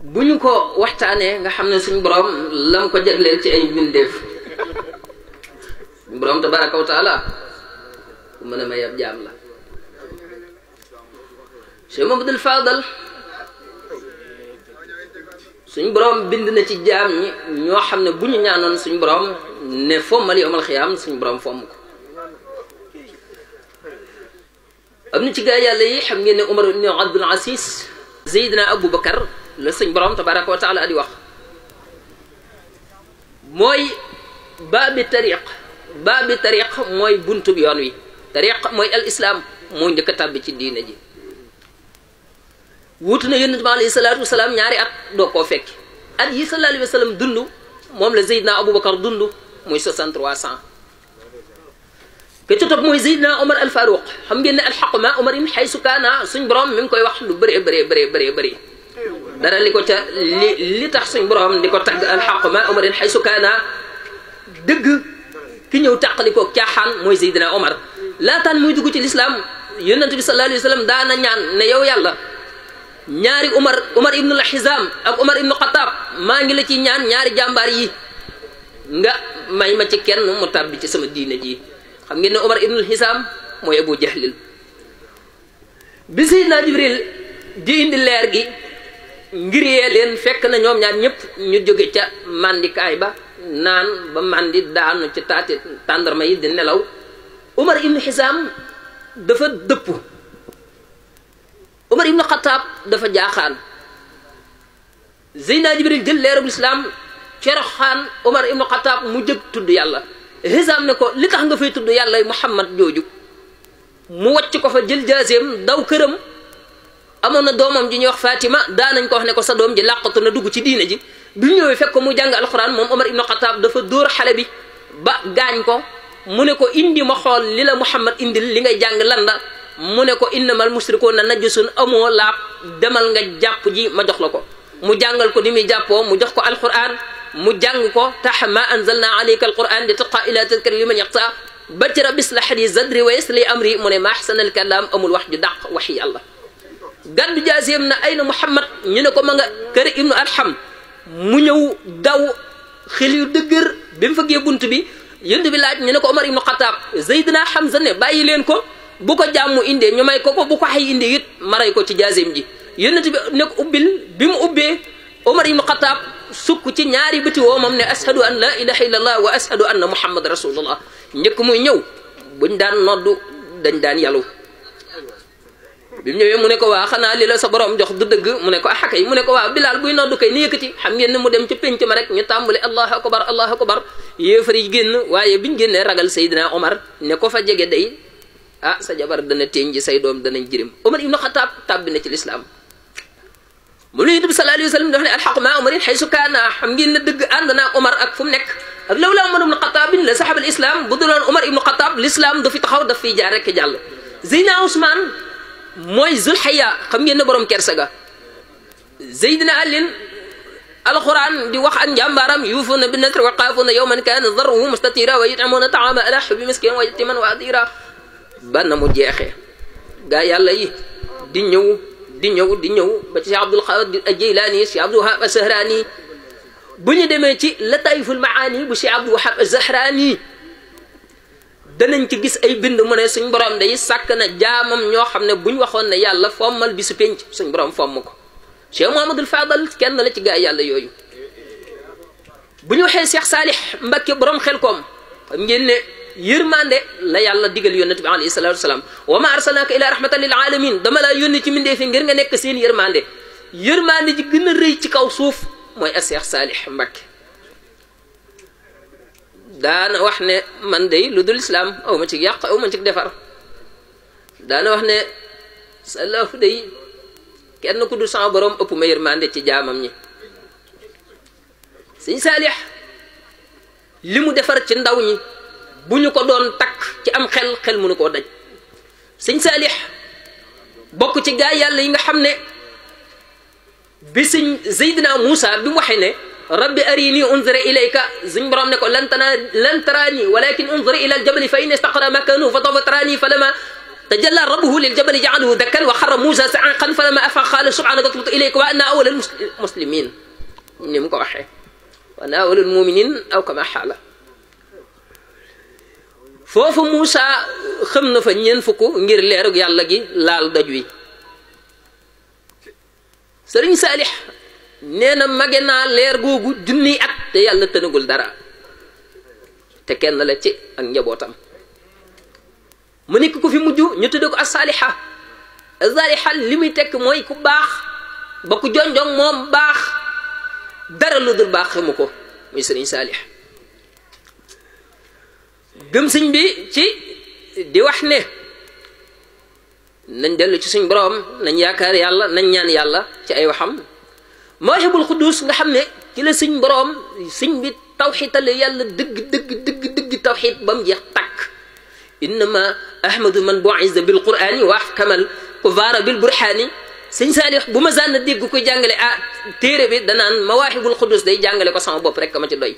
bu ñu ko waxtaanee nga xam ne suñu borom lam ko jagleel ci ay mbindeef suñu borom tabaraka wa taala bu mën a may ab jaam la. Cheikh Mamadou Fadal suñu borom bind na ci jaam ñi ñoo xam ne bu ñu ñaanoon suñu borom ne fommal yawmal xiyaam suñu borom fomm ko. am na ci gaa yàlla yi xam ngeen ne Umar ibn Abdul Aziz Seydina Abu Bakar la suñ borom tabaraka wa taala di wax mooy baabi tariq mooy buntu yoon wi tariq mooy al islam moo njëkk a tàbbi ci diine ji wuutu na yonent bi alayhi salaatu wasalaam ñaari at doo koo fekki at yi sallallahu alayhi wa sallam dund moom la Seydina Abu Bakar dund muy 63 ans ke ca topp mooy Seydina Omar al Faruq xam ngeen ne alxaq ma Omar in xaysu kaana suñ borom mi ngi koy wax lu bëri dara li ko ca li tax suñ borom di ko tagg alxaq ma Omar in xaysu kaana dëgg ki ñëw tàqali ko caaxaan mooy Seydina Omar laataan muy dugg ci lislaam yonent bi sallallahu alayhi wa sallam daana ñaan ne yow yàlla ñaari Omar ibnu al-Hizam ak Omar ibnu Xataab maa ngi la ci ñaan ñaari jàmbaar yi nga may ma ci kenn mu tàbbi ci sama diine ji xam ngeen ne Omar ibnul Hisaam mooy Abu Jahlil bi Seydina Jibril di indi leer gi ngir yee leen fekk na ñoom ñaar ñëpp ñu jóge ca mandikaay ba naan ba mandi daanu ci taati tàndarma yi di nelaw Omar ibnul Hisaam dafa dëpp Omar ibnu Xataab dafa jaaxaan Seydina Jibril jël leerub lislaam coroxaan Omar ibnu Xataab mu jëg tudd yàlla Hisaam ne ko li tax nga fay tudd yàlla Muhammad jooju mu wàcc ko fa jël jaaseem daw këram amoon na doomam ji ñuy wax Fatima daanañ ko wax ne ko sa doom ji làqatu na dugg ci diine ji bi ñëwee fekk ko mu jàng alxuraan moom Omar ibnu Xataab dafa dóor xale bi ba gaañ ko mu ne ko indi ma xool li la Muhammad indil li ngay jàng lan la mu ne ko innamal musrikuuna najasun amoo laab demal nga jàpp ji ma jox la ko mu jàngal ko ni muy jàppoo mu jox ko alxuraan mu jàng ko tax ma anzalna alayka alquran li taqa ila tadkar liman yaxsa ba ci rabbi islah li zadri wa yassir li amri mu ne ma ahsanal kalaam amul wax ju dàq waxi yàlla gàddu jaaseem na ay na Muhammad ñu ne ko ma nga kër ibnu alham mu ñëw daw xel yu dëggër bi mu fëggee bunt bi yënd bi laaj ñu ne ko Omar ibnu Xataab Seydina Hamza ne bàyyi leen ko bu ko jàmmu indee ñu may ko bu ko xay indee it maray ko ci jaaseem ji yënd bi ne ko ubbil bi mu ubbee Omar ibnu Xataab sukk ci ñaari bëti woomam ne ashadu an la ilaha illallah wa ashadu anna muhammad rasulullah njëkk muy ñëw buñ daan noddu dañ daan yalu bi mu ñëwee mu ne ko waa xanaa li la sa borom jox du dëgg mu ne ko axakay mu ne ko waa Bilaal buy noddu kay ni yëkkati xam ngeen ne mu dem ci pénc ma rek ñu tàmbali allahu akbar yéefar yi génn waaye biñ génnee ragal Seydina Omar ne ko fa jege day ah sa jabar dana téñ ji say doom danañ jirim Omar ibnu Xataab tàbbi na ci lislaam mu lu Yonent bi sallallahu alayhi wa sallam dafa ne alxaq maa Omarin xaysu kaana xam ngeen ne dëgg ànd naa Omar ak fu mu nekk ak lawlaa Omar ibnu Xataab la saxabal islam bu duloon Omar ibnu Xataab l'islam du fi taxaw daf fiy jaar rek jàll Seydina Ousmane mooy Zulxaya xam ngeen ne borom kersa ga Seydina Alin alquran di wax ak njàmbaaram yuufuuna bin nasri wa xaafuuna yawman kaana darruhu mustatira wa yut'imuuna ta'aama ala hubbi miskiin wa yatiiman wa asiira ba na mu jeexee gaa yàlla yi di ñëw ba ci Cheikh Abdul Qadir Jeylaani Cheikh Abdul Wahab Az-Zahraani bu ñu demee ci Lataiful Maani bu Cheikh Abdul Wahab Az-Zahraani danañ ci gis ay bind mu ne suñ borom day sàkk na jaamam ñoo xam ne buñ waxoon ne yàlla fommal bisu penc suñ borom fomm ko Cheikh Mouhamadul Fadal kenn la ci gaa yàlla yooyu bu ñu waxee Cheikh Saalih Mbakke borom xel koom xam ngeen ne yërmande la yàlla digal yónnent bi alayhi salaatu wasalaam wa ma arsalnaaka ila rahmatan lil alamin dama laa yónni ci mindee fi ngir nga nekk seen yërmande ji gën a rëy ci kaw suuf mooy a Cheikh Saalih Mbakke daana wax ne man day lu dul islaam aw ma ci yàq aw ma ci defar daana wax ne salaahu day kenn ku dul sama borom ëpp ma yërmande ci jaamam ñi Sëñ Saalih li mu defar ci ndaw ñi bu ñu ko doon takk ci am xel mënu koo daj Sëñ Saalih bokk ci gaa yàlla yi nga xam ne bi sëñ Seydina Muusa bi mu waxee ne rabbi arini unzira ilayka suñ borom ne ko lan taraani walakin unzir ila aljabali fa in istaqara makanahu fa sawfa taraani fa lama tajalla rabbuhu lil jabali ja'alahu dakkan wa xarra Muusaa sa'iqan falammaa afaqa qaala subhaanaka tubtu ilayka wa ana awwalul muslimiin ni mu ko waxee wa ana awwalul mu'miniin aw kama xaala foofu Muusaa xam na fa ñeent fukk ngir leerug yàlla gi laal doj wi sëriñ Saalix nee na mage naa leer googu junniy at te yàlla tënagul dara te kenn la ci ak njabootam mu nekk ko fi mujj ñu tudde ko as-saaliha as-saaliha li muy tekk mooy ku baax ba ku jonjong moom baax dara lu dul baax xamu ko muy sëriñ Saalix gëm sëñ bi ci di wax ne nañ dellu ci suñ boroom nañ yaakaar yàlla nañ ñaan yàlla ci ay waxam Mawaahibul Quddus nga xam ne ci la suñ boroom sëñ bi tawxiitale yàlla dëgg tawxiit ba mu jeex tàkk innama ahmadu man bu'iza bil qur'ani wa ahkamal kufaara bil burhaani sëñ Saalix bu ma sànn dégg koy jàngale téere bi danaan Mawaahibul Quddus day jàngale ko sama bopp rek ma ci doy